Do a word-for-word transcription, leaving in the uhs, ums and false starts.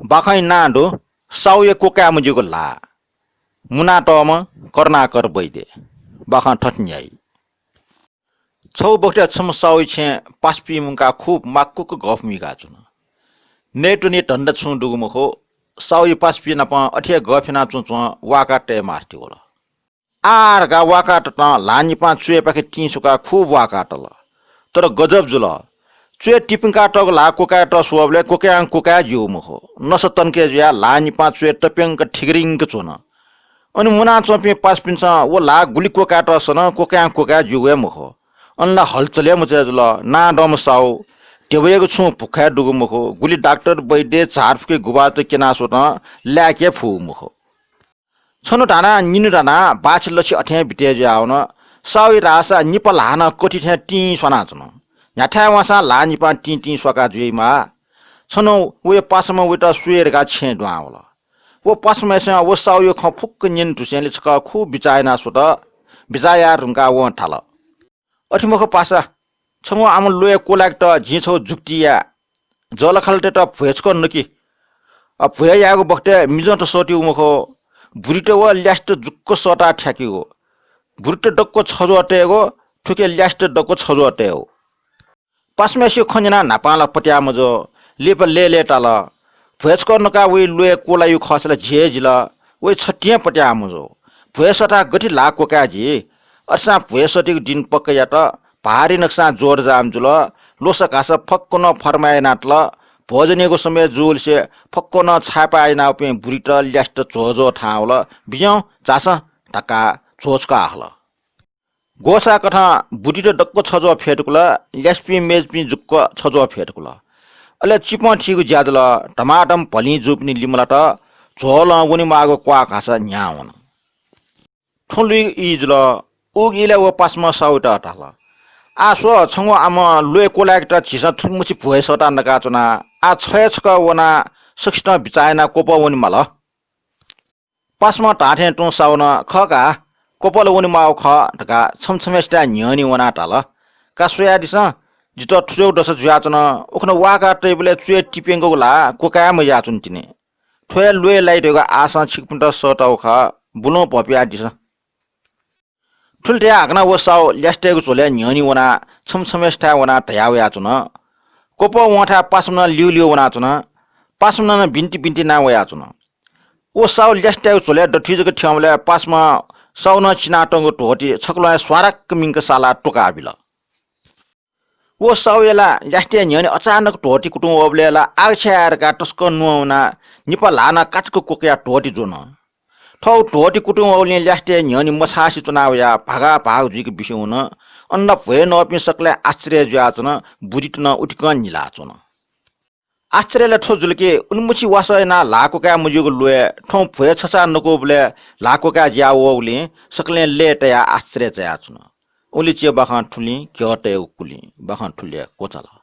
बाखंया नां दु साहुया क्वकाये मज्यूगु ल्हाः। मुनातःम्ह करुणाकर वैद्य। बाखं थथे न्ह्याइ। छगू बखतय् छम्ह साहुया छेँय् पासापिं मुंकाः खुब माक्वक गफ मुइका च्वन। नयेत्वनेया धन्दा छुं दुगु मखु, साहुया पासापिं नाप अथे हे गफ याना च्वंच्वं वाका तये मास्ति वल। आः धकाः वाका ततं ल्हाः निपां च्वय्‌पाखे तिं स्वकाः खुब वाका तल। तर गजब जुल। च्वय् तिपिंकातःगु ल्हाः क्वकायेत स्वःबलय् क्वकाय्‌यां क्वकाये ज्यू मखु। नसा तन्के जुयाः ल्हाः निपां च्वय् तप्यंक थिगरिंक च्वन। अन मुनाच्वंपिं पासापिन्सं व ल्हाः गुलि क्वकायेत सन क्वकाय्‌यां क्वकाये ज्यूगु हे मखु। अन ला हलचल हे मचाय् जुल। नांदंम्ह साहु, ध्यबायागु छुं भुखाय् दुगु मखु। गुलि डाक्टर, वैद्य, झारफुके गुभाजु क्यना स्वतं लाय्‌के फुगु मखु। छन्हु धानाः निन्हु धानाः बाछि लछि अथें बिते जुयावन। साहुया धाःसा निपा ल्हाः नं कथि थें तिं स्वानाच्वन। न्ह्याथाय् वंसां ल्हाः निपां तिं तिं स्वाका जुइमाः। छन्हु वया पासाम्ह वयात स्वये धकाः छेँय् दुहां वल। व पासाम्हय्‌सिनं व साहुया खँ फुक्क न्यने धुसेंलि छकः खुब बिचाः याना स्वत। बिचाः याये धुंकाः वं धाल, अथे मखु पासा, छंगु आम ल्वय् क्वलाकेत जिं छगू जुक्ति याये। जःलाखःलातय्‌त भ्वय् छकः नकि। अ, भ्वय् यायेगु बखतय् मिजंत सःतेगु मखु। बुरित व ल्यासेत जुक्क सःताः थ्याकेगु। बुरित दक्व छज्वः तयेगु, थुखे ल्यासेत दक्व छज्वः तयेगु। पासाम्हय्‌सिगु खँ न्यनाः न्हापां ला पत्याः मजू, लिपा लय्‌लय्‌ताल। भ्वय् छकः नकाः वइ ल्वय् क्वलाइगु खःसा ला झी हे जिल, वइ छतिं हे पत्याः मजू। भ्वय् सःताः गथे ल्हाः क्वकाये जी? अथेसां भ्वय् सःतेगु दिं पक्का यात, भारी नकसां जोडजाम जुल, ल्वसा घासा फक्वं फर्माया यानातल, भोजनयागु समय जूलिसे फक्वं छाय्‌पाः यानावःपिं बुरित ल्यासेत झ्वःझ्वः थाहां वल, बिज्याहुँ झासँ धकाः झ्वः छुकाः हल। ग्वसाःकथं बुरित दक्व छज्वः फ्यतुकल, ल्यासेपिं मेजुपिं जुक्क छज्वः फ्यतुकल। अले चिपं थीगु ज्या जुल, धमाधम भलिं जूपिनि लिमलात, झ्वलं वनेमाःगु क्वाः घासा न्ह्याः वन। थ्व लुइगु ई जुल। उगु इलय् व पासाम्हं साहुयात धाल, आः स्व, छंगु आम ल्वय् क्वलायेकेत झीसं थुलिमछि भ्वय् सःताः नकाच्वना। आः छ हे छकः वनाः सकसितं बिचाः यानाः क्वपः वनेमाल। पासाम्हं धाःथें तुं साहुनं, खः का, क्वपलं वनेमाःगु खः धकाः छम्ह छम्हय्‌सिथाय् न्ह्यःने वनाः धाल, का स्वयादिसँ, जितः थुज्वःगु दशा जुयाच्वन, उखुन्हु वाका तइबलय् च्वय् तिप्यंकूगु ल्हाः क्वकाये मज्याःच्वन तिनि। थ्व हे ल्वय् लाइ धयागु आशां छिकपिन्त सःतागु खः, बुलं भ्वपुयादिसँ। थुलि धयाः हाकनं व साहु ल्यासेतय्‌गु झ्वलय् न्ह्यःने वनाः छम्ह छम्हय्‌सिथाय् वनाः धया वयाच्वन। क्वपः वंथाय् पासाम्ह नं ल्यूल्यू वनाच्वन। पासाम्हं नं बिन्ति बिन्ति याना वयाच्वन। व साहु ल्यासेतय्‌गु झ्वलय् दथुइ जक थ्यंबलय् पासाम्हं साहुनं चिनातःगु ध्वति छकलं हे स्वाराक्क मिंक सालाः त्वकाबिल। व साहुया ला ल्यासेतय् न्ह्यःने अचानक ध्वति कुतुं वःबलय् ला आगछ्या याये धकाः तसकं नुगः वनाः निपा ल्हाः नं काचाक्क क्वकयाः ध्वति ज्वन। थ्व ध्वति कुतुं वःगुलिं ल्यासेतय् न्ह्यःने मछासे च्वना वयाः भागा भाग जुइक बिस्युं वन। अन ला भ्वय् नःपिं सकलें आश्चर्य जुयाच्वन, बुरित नं उतिकं न्हिलाच्वन। आश्चर्य ला थ्व जुल कि उलिमछि वासः यानाः ल्हाः क्वकाये मज्यूगु ल्वय् थौं भ्वय् छचाः नकूबलय् ल्हाः क्वकाये ज्या वःगुलिं सकलें लय्‌तायाः आश्चर्य चायाच्वन। उलिचे बाखं थुलिं, घ्यः तयेगु कुलिं। बाखं थुलि हे क्वचाल।